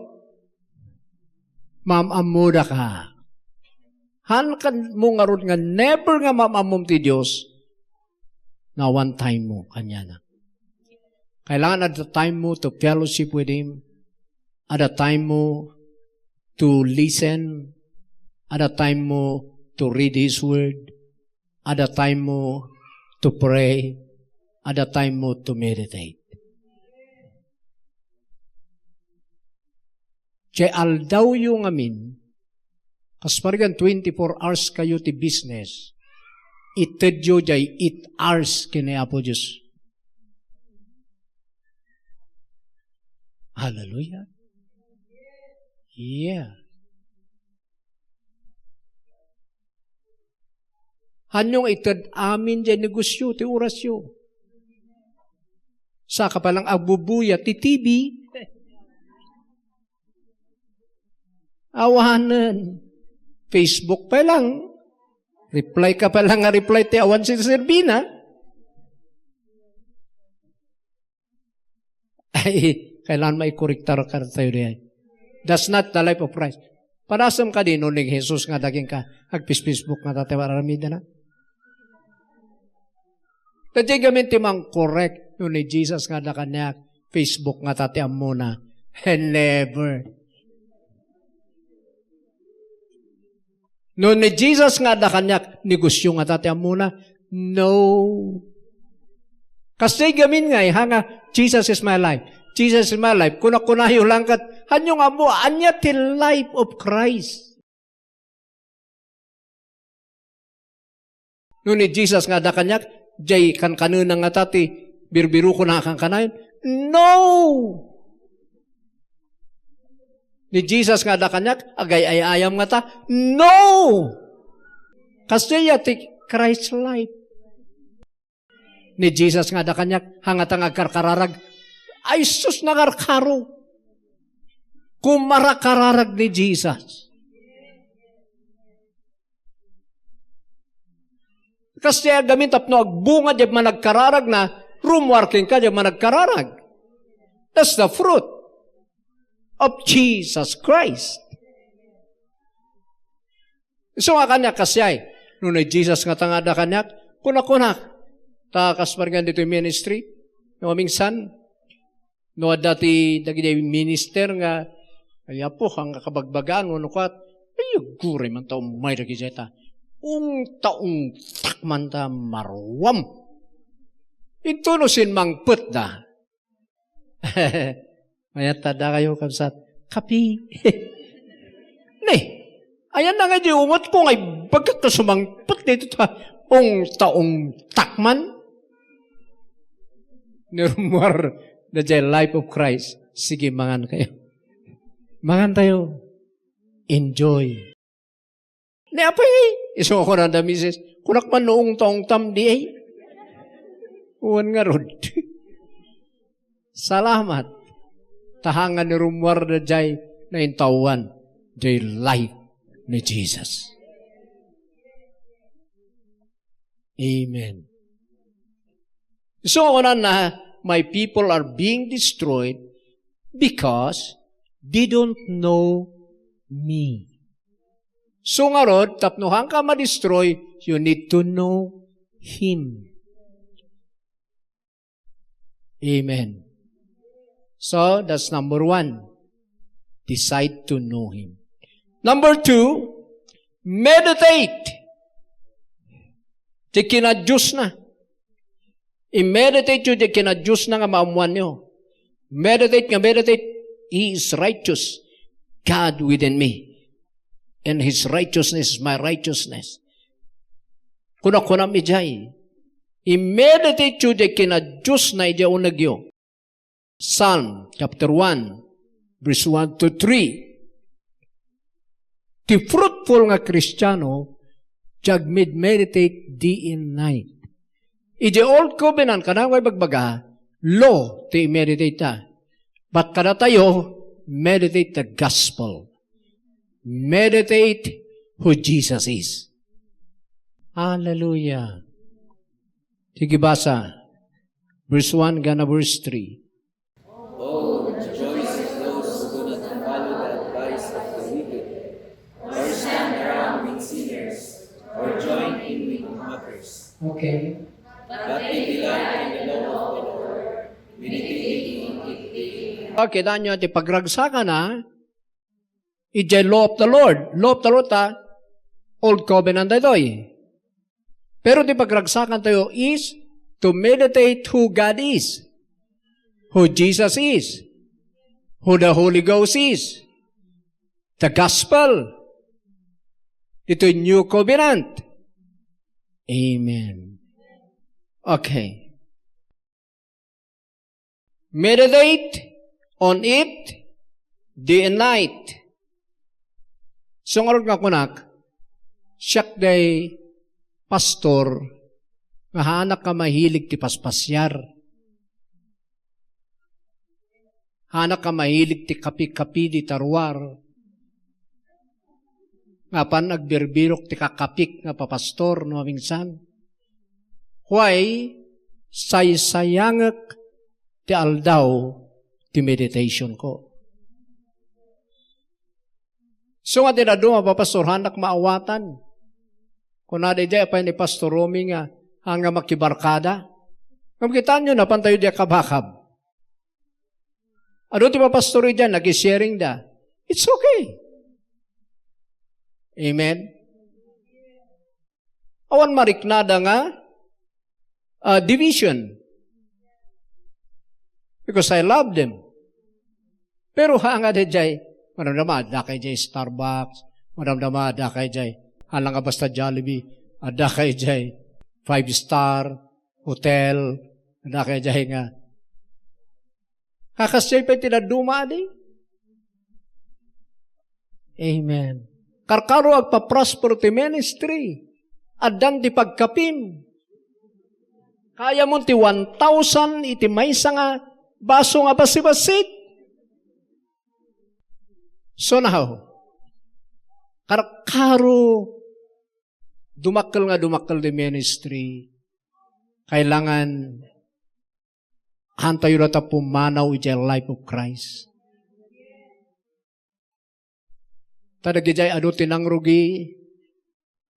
maam-ammodaka. Haan kan mo ngarud nga never nga maam-ammom ti Dios, no awan time mo kaniana. Kailangan adda time mo to fellowship with Him. Adda time mo to listen. Adda time mo to read His Word. Adda time mo to pray. Adda time mo to meditate. Jay aldawyo ngamin, kas pargan twenty-four hours kayo ti business, itedyo jay eight hours ken ni Apo Dios. Hallelujah. Yeah. Haanyo nga ited amin jay negosyo ti orasyo. Saka pa lang agbubuya ti T V. Awanen. Facebook pa lang. Reply ka pa lang nga reply ti awan siserbina. Ay, kailangan maikorektar ka tayo diay. That's not the life of Christ. Padasem kadi no ni Jesus nga daging ka, agpis-Facebook nga tatay aramidana. Dayjay gamin ti mangkorek no ni Jesus nga da kaniak, Facebook nga ta ti ammona. Never. No ni Jesus nga adda kaniak, negosyo ngata ti ammona? No. Kasjay gamin nga, ha, nga, "Jesus is my life. Jesus is my life." Kuna-kunayo lang ket, haanyo nga ammo, ania ti life of Christ? No ni Jesus nga adda kaniak, jay kankanenang ngata ti birbirokon a kankanayon? No! Ni Jesus nga adda kaniak, agay-ay-ayam ngata? No! Kasjay ti Christ life. Ni Jesus nga adda kaniak, hangata nga agkarkararag, ay sus, nakarkaro. Kumarakararag ni Jesus. Kasjay gamin tapno agbunga diay managkararagna, rummuar kenka diay managkararag. That's the fruit of Jesus Christ. Isu nga kaniak kasjay, no ni Jesus ngata nga adda kaniak, kuna-kunak, ta kas pargan ditoy ministry, no, minsan, no, adda ti dagiti minister nga, "Ay, Apo, haan nga kabagbagaan," wenno kuat, "Ay, aguray man ta umay dagiti ta. Ungta-ungtak man ta maruam." Intono simmangpetda. Mayat ta dakayo, kabsat. Kapi. Ne, ayan na nga di ungot ko nga ibagak ta sumangpet dito ta. Ungta-ungtak man. Ni rummuar dayjay life of Christ. Sige, mangan kayo. Mangan tayo. Enjoy. Ni apay, isu nga kunada, misis, "Kunak man no ungta-ungtam di ay." Wen ngarud. Salamat. Ta haan nga ni rummuar dayjay naintaoan, the life ni Jesus. Amen. So, kunana, "My people are being destroyed because they don't know me." So, ngarud, tapno haanka ma-destroy, you need to know Him. Amen. So, that's number one. Decide to know Him. Number two, meditate. Ti kinadiosna. I-meditate yo ti kinadiosna nga maammoanyo. Meditate nga meditate, "He is righteous, God within me. And His righteousness is my righteousness." Kuna-kunam idiay, i-meditate yo diay kinadiosna idiay unegyo. Psalm chapter one, verse one to three. Ti fruitful nga Kristiano, ti agmed-meditate day and night. Idiay Old Covenant, kanang way bagbaga, law ti i-meditate ta. But kadatayo, meditate the gospel. Meditate who Jesus is. Hallelujah. Sige, basa. Verse one, gana verse three. Oh, rejoice with those who do not follow the advice of the wicked, or stand around with sinners, or join in with mockers. Okay. But take delight in the law of the Lord, meditating on it day and night. Okay, danyo ti pagragsakana, idiay law of the Lord. Law of the Lord, ta, Old Covenant daytoy. Pero ti pagragsakan tayo is to meditate who God is, who Jesus is, who the Holy Ghost is, the gospel, ito new covenant. Amen. Okay. Meditate on it day and night. So, ngarud nga kunak, siak day pastor, nga haanak nga mahilig ti paspasiar. Haanak nga mahilig ti kapi-kapi di taruar. Nga apan agbirbirok ti kakapik nga papastor no maminsan. Why? Saysayangek ti aldaw ti meditation ko. So nga ti dadduma, papastor, haanak maawatan. Kuna daydiay, apay ni Pastor Romy nga, haan nga makibarkada. Ngem kitaenyo, napan tayo di kabakab. Adu ti papastor idiay, nag-sharing da. It's okay. Amen? Awan mariknada nga, ah, division. Because I love them. Pero ha nga daydiay, madamdama, adda kay jay Starbucks, madamdama, adda kay jay, hala nga basta Jollibee, adda kay jay five star hotel, adda kay jay nga. Kakasdiay pay ti dadduma, adi? Amen. Karkaro agpaprosper ti ministry. Addan ti pagkapim. Kayamon ti one thousand iti maysa nga baso nga basibassit. So now, karkaro dumakkel nga dumakkel ti ministry. Kailangan Haantayo dayta pumanaw idiay life of Christ. Ta dagidiay adu ti nangrugi,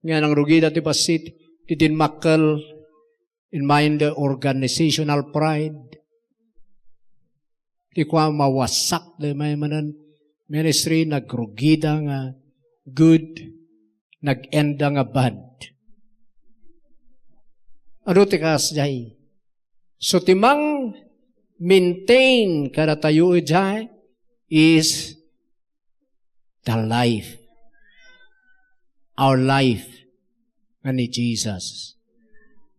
nga nangrugida ti bassit, ti dimmakkel, in mind the organizational pride. Ti kua mawasak da manen ministry, nagrugida nga good, nag-enda nga bad. Adu ti kasdiay. So, ti mang-maintain kadatayo idiay is the life. Our life nga ni Jesus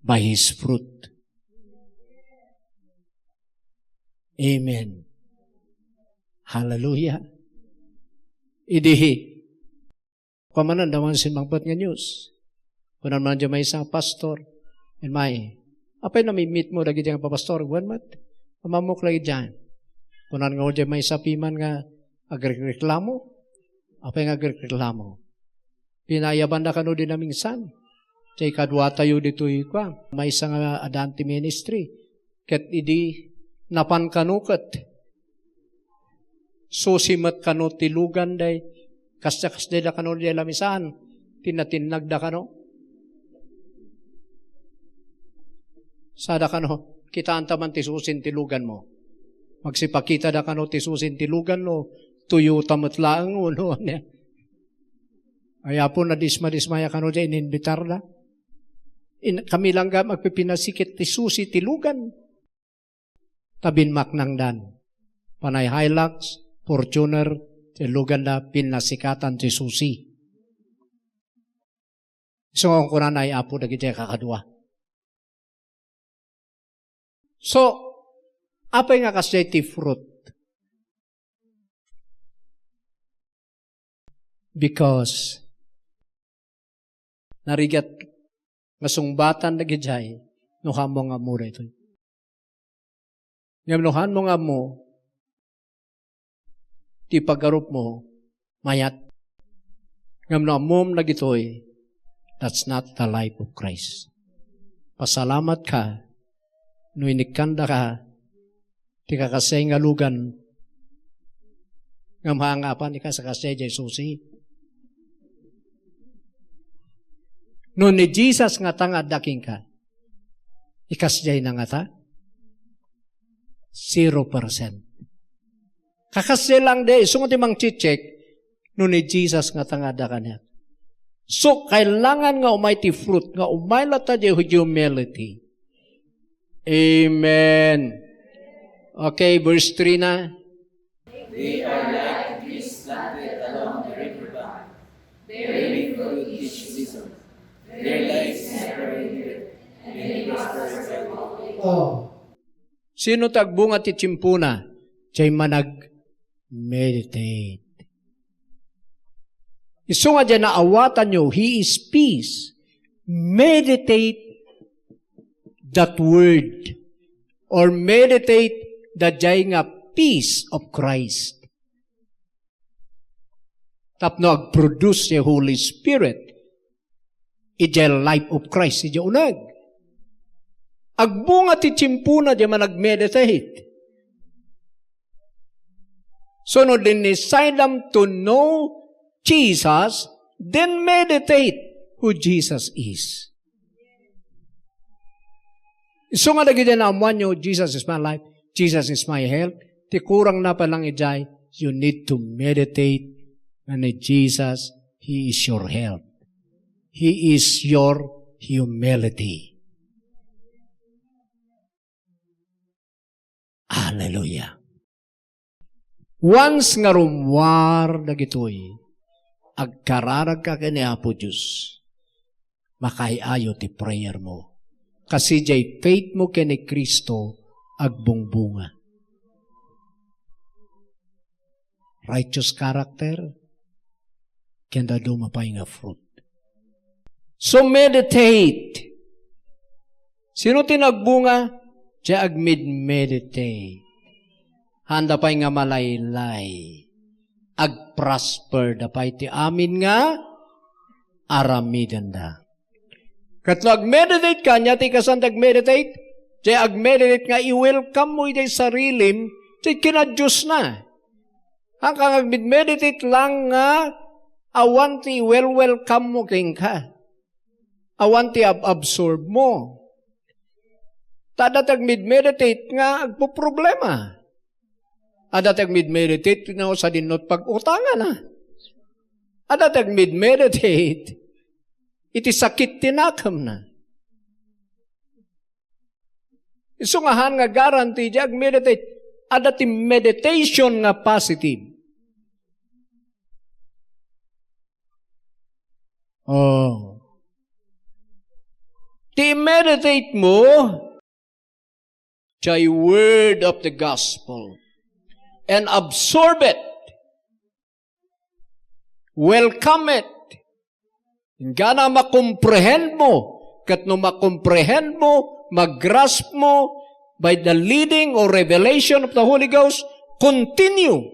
by His fruit. Amen. Hallelujah. Idi, kuan manen, da man simmangpet nga news. Kunan man diay maysa nga pastor, "Immay, apay namimmitmo dagiti nga papastor?" Wen met, "Ammoak la idiay." Kunan nga diay maysa piman nga agrekreklamo. Apay nga agrekreklamo? Pinaayabanda kano di naminsan. Diay kaduatayo ditoy, kua, maysa nga addaan ti ministry. Ket idi napan kano ket susi met kano ti lugan day, kasdiay, kasdiay da kano diay lamisaan, tinnatinnag da kano. Sada kano, kitaanta man ti susin ti lugan mo. Magsipakita da kano ti susin ti lugan no, Toyota met laeng, uno, ania. Ay, apo, nadismadismaya kano diay ininbitar da. In, kami lang ga magpipinasikit ti susi ti lugan. Ta binmaknangdan. Panay Hilux, Fortuner, ti lugan da, pinasikatan ti susi. So, kunana ay apo dagiti kakadua. So, apay nga kasdiay ti fruit? Because narigat nga sungbatan dagidiay no ammo nga ammo daytoy. Ngem no haanmo nga ammo, ti paggarupmo, mayat. Ngem no ammom dagitoy, that's not the life of Christ. Pasalamat ka no inikkanda ka ti kakasiay nga lugan, ngem haan nga apan ikasakasiay jay susi. No ni Jesus ngata nga adda kenka, ikasiay na ngata? Zero percent. Kakasiay lang di, isu nga ti mangche-check, no ni Jesus ngata nga adda kaniak. So, kailangan nga umay ti fruit, nga umay latta di humility. Amen. Okay, verse three na. They are like trees planted along the river bank, bearing fruit each season. Their leaves never wither, and they prosper in all they do. Oh. Sino ti agbunga ti tiempona? Jay manag-meditate. Isu nga diay naawatanyo, He is peace. Meditate that word, or meditate daydiay nga peace of Christ. Tapno agproduce ti Holy Spirit idiay life of Christ, idiay uneg. Agbunga ti tiempona diay manag-meditate. So, no din-, decide am to know Jesus, then meditate who Jesus is. Isu nga dagiti naammoanyo, "Jesus is my life, Jesus is my health," ti kurangna pa lang idiay, you need to meditate nga ni Jesus, He is your health. He is your humility. Hallelujah. Once nga rummuar dagitoy, agkararagka ken ni Apo Dios, makaay-ayo ti prayer mo. Kasi diay faith mo ken ni Cristo agbungbunga. Righteous character, ken dadduma pay nga fruit. So meditate. Sino ti nagbunga? Diay agmed-meditate. Haanda pay nga malaylay. Agprosper da pay ti amin nga aramidenda. Ket no agmeditate ka, ania ti kasano ti agmeditate? Diay agmeditate nga i-welcome mo idiay sarilim ti kinadiosna. Haanka nga agmedmeditate lang nga awan ti iwelwelcome mo kenka. Awan ti ab-absorb mo. Ta adda ti agmedmeditate nga agpoproblema. Adda ti agmedmeditate no sadino ti pag-utangana. Adda ti agmedmeditate iti sakit ti nakemna. Isu nga haan nga guarantee diay agmeditate. Adda ti meditation nga positive. Oh. Ti meditate mo, the word of the gospel, and absorb it. Welcome it. Inggana makomprehend mo. Ket no makomprehend mo, magrasp mo by the leading or revelation of the Holy Ghost, continue.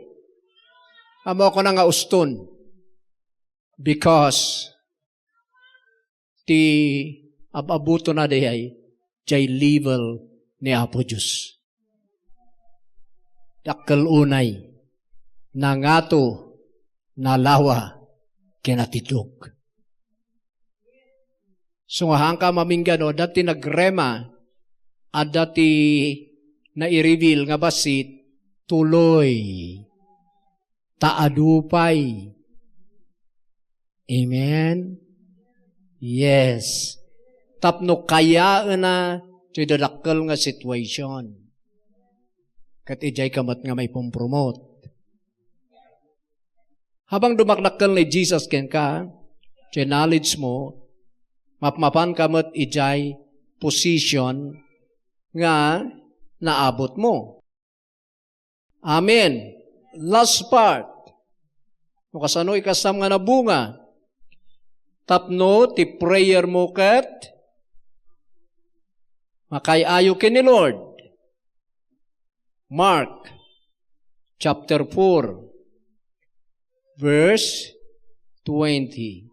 Ammo ko na nga uston. Because ti ab-abutonna diay, diay level ni Apo Dios. Dakkel unay, nangato, nalawa, ken natidlog. So, nga haanka mamingga no, adda ti nagrema, adda ti naireveal nga bassit, tuloy. Ta adu pay. Amen? Yes. Tapno kayaenna ti dadakkel nga situation. Ket idiay ka met nga maipumpromote. Habang dumakdakkel ni Jesus kenka, ti knowledge mo, mapmapan ka met idiay position nga naabot mo. Amen. Last part. No kasano ikasam nga nabunga? Tapno ti prayer mo ket makaay-ayo ken ni Lord. Mark chapter four, verse twenty.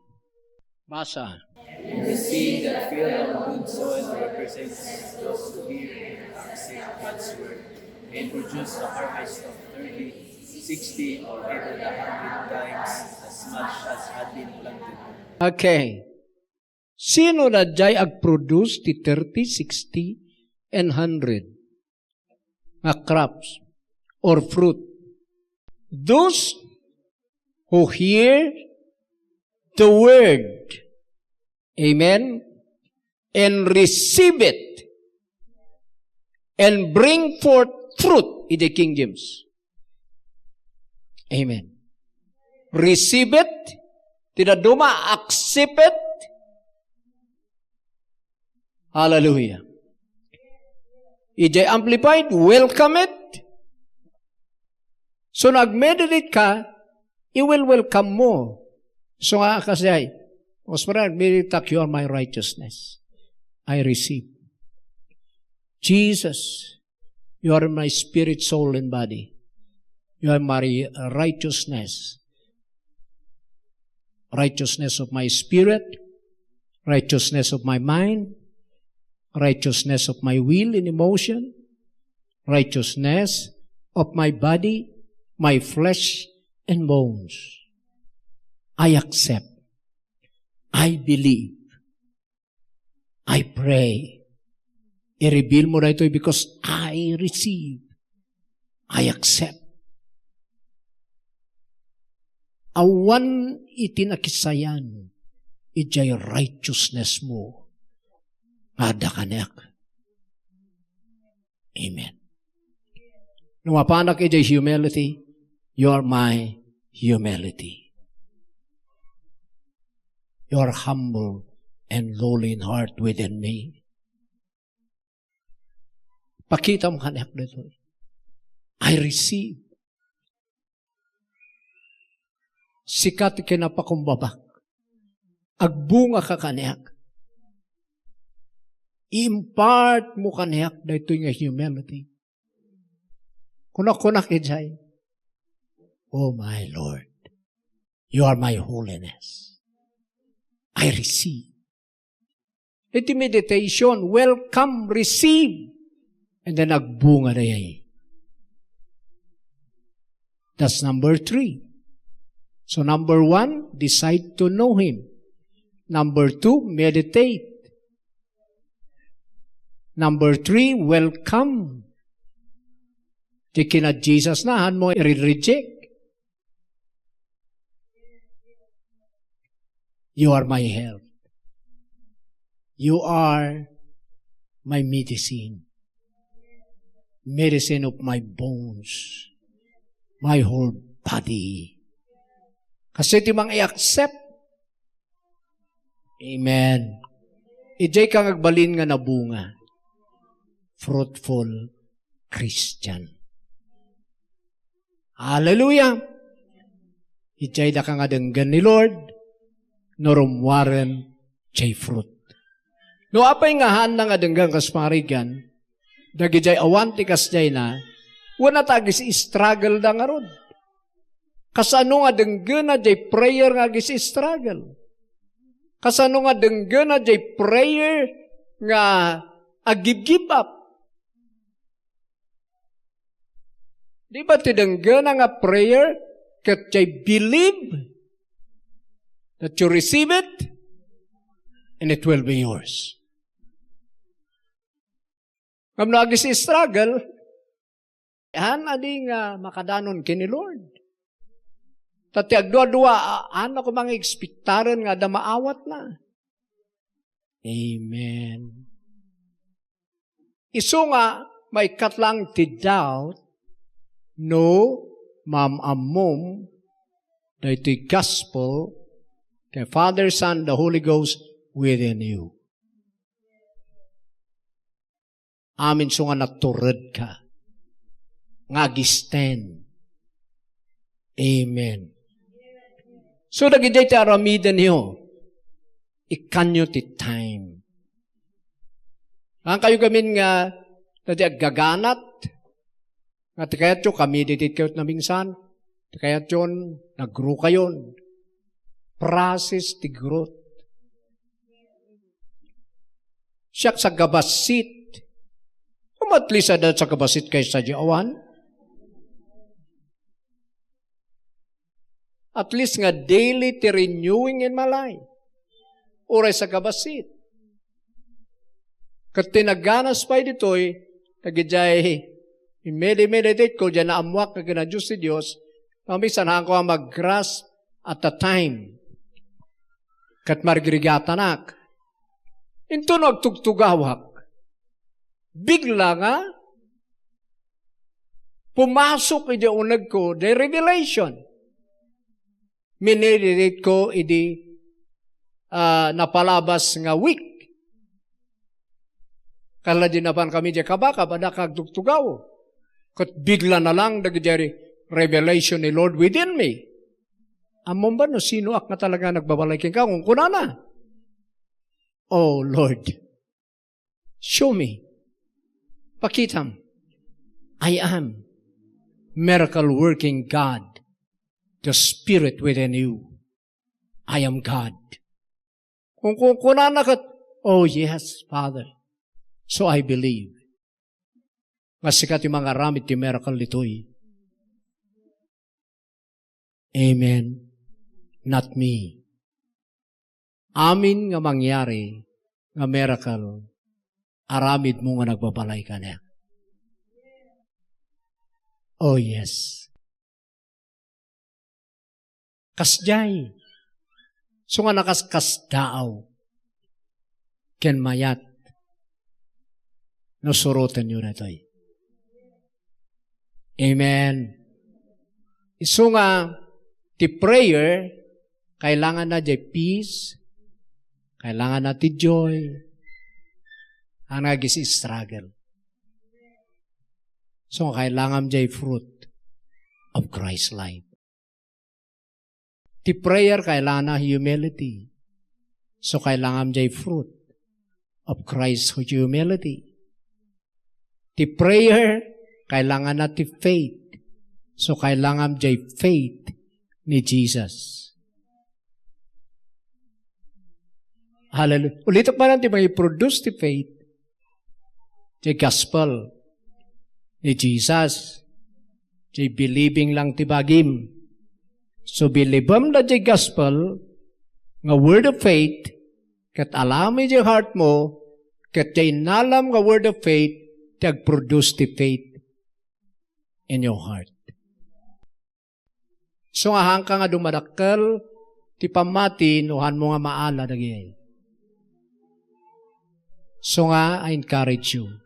Basa. And the seed that fell on good soil represents those who hear and accept God's word and produce a harvest of thirty, sixty, or even a hundred times as much as had been planted. Okay. Sino na jay agproduce ti thirty, sixty, and hundred nga crops or fruit? Those who hear the word, amen, and receive it and bring forth fruit in the King James. Amen. Receive it. Ti dadduma, accept it. Hallelujah. Ijay Amplified, welcome it. So, nag-meditate ka, you will welcome more. So nga, kasi ay, mas parang, "Meditate, you are my righteousness. I receive. Jesus, you are my spirit, soul, and body. You are my righteousness. Righteousness of my spirit, righteousness of my mind, righteousness of my will and emotion, righteousness of my body, my flesh and bones. I accept. I believe. I pray." I-reveal mo daytoy because I receive. I accept. Awan iti nakisayan, ijay righteousness mo nga adda kaniak. Amen. No mapanak ijay humility, you are my humility. You are humble and lowly in heart within me. Pakitam kaniak ditoy. I receive. Sika ti kinapakumbabak. Agbunga ka kaniak. I-impart mo kaniak daytoy nga humility. Kunak-kunak ijay, "Oh my Lord, you are my holiness. I receive." Iti meditation, welcome, receive. And then agbunga dayay. That's number three. So number one, decide to know Him. Number two, meditate. Number three, welcome. Ti kina Jesus na, han mo i-reject. You are my health. You are my medicine. Medicine of my bones. My whole body. Kasi ti mang i-accept. Amen. Ijay ka nga agbalin nga nabunga. Fruitful Christian. Hallelujah! Ijay daka nga denggen ni Lord, no rummuaren jay fruit. No apay nga haanna nga denggen kas pangarigan, dagijay awan ti kasjayna, wen ta agis-struggle da ngarud. Kasano nga denggena jay prayer nga agis-struggle? Kasano nga denggena jay prayer nga ag-give up? Di ba ti denggena nga prayer ket jay believe that you receive it and it will be yours? Ngem no agis-struggle, han adi nga makadanon ken ni Lord. Ta ti agduadua, a-, han a koma nga ekspektaren nga adda maawatna. Amen. Isu nga, maikkat lang ti doubt, no maam-ammom daytoy gospel, ti Father, Son, the Holy Ghost within you. Amin, isu nga natured ka. Nga agisten. Amen. So, dagiti ti aramidenyo, ikkanyo ti time. Ang kayo gamin nga, dati aggaganat, Nga ti kayatyo, kami ditoy kayat namingsan. Ti kayatyon, nagrukayon. Process ti growth. Siak sa gabasit. Umatli sa dat sa gabasit kaysa di awan. At least nga daily ti renewing in my life. Uray sa gabasit. Ket ti naganas pay ditoy, dagijay immedi-, meditate ko, diay naammoak nga kina Dios ti Dios, mamisan haanko a mag-grasp at a time. Ket marigrigatannak. Intono agtugtugawak. Bigla nga pumasok iti unegko, the revelation. Mineditate ko idi, ah, napalabas nga week. Kala di napan kami di kabaka, pada kagtugtugaw. Ket bigla na lang dagiti revelation ni Lord within me. Ammom ba no sinoak nga talaga nagbabalay kenka? Kunkunana, "Oh Lord, show me. Pakitam. I am miracle working God, the Spirit within you. I am God." Kung kunkunana ket, "Oh yes, Father. So I believe." Nga sika ti mangaramid ti miracle ditoy. Amen. Not me. Amin nga mangyari nga miracle, aramidmo nga nagbabalay kaniak. Oh yes. Kasdiay. So nga nakaskasdaaw ken mayat no surotenyo daytoy. Amen. Isu nga ti prayer, kailanganna diay peace, kailanganna ti joy, haan nga agis-struggle. So, kailangan diay fruit of Christ life. Ti prayer, kailanganna humility. So, kailangan diay fruit of Christ humility. Ti prayer, kailanganna ti faith. So, kailangan diay faith ni Jesus. Hallelujah. Ulitek manen ti mangi-produce ti faith. Ti gospel ni Jesus. Ti believing lang ti bagim. So, bilibem da ti gospel nga word of faith, ket alam iti heart mo, ket ti innalam nga word of faith, ti agproduce ti faith in your heart. So nga, haanka nga dumadakkel ti pammati no haanmo nga maala dagiti. So nga, I encourage you,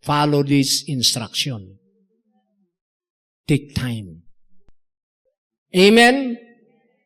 follow this instruction. Take time. Amen?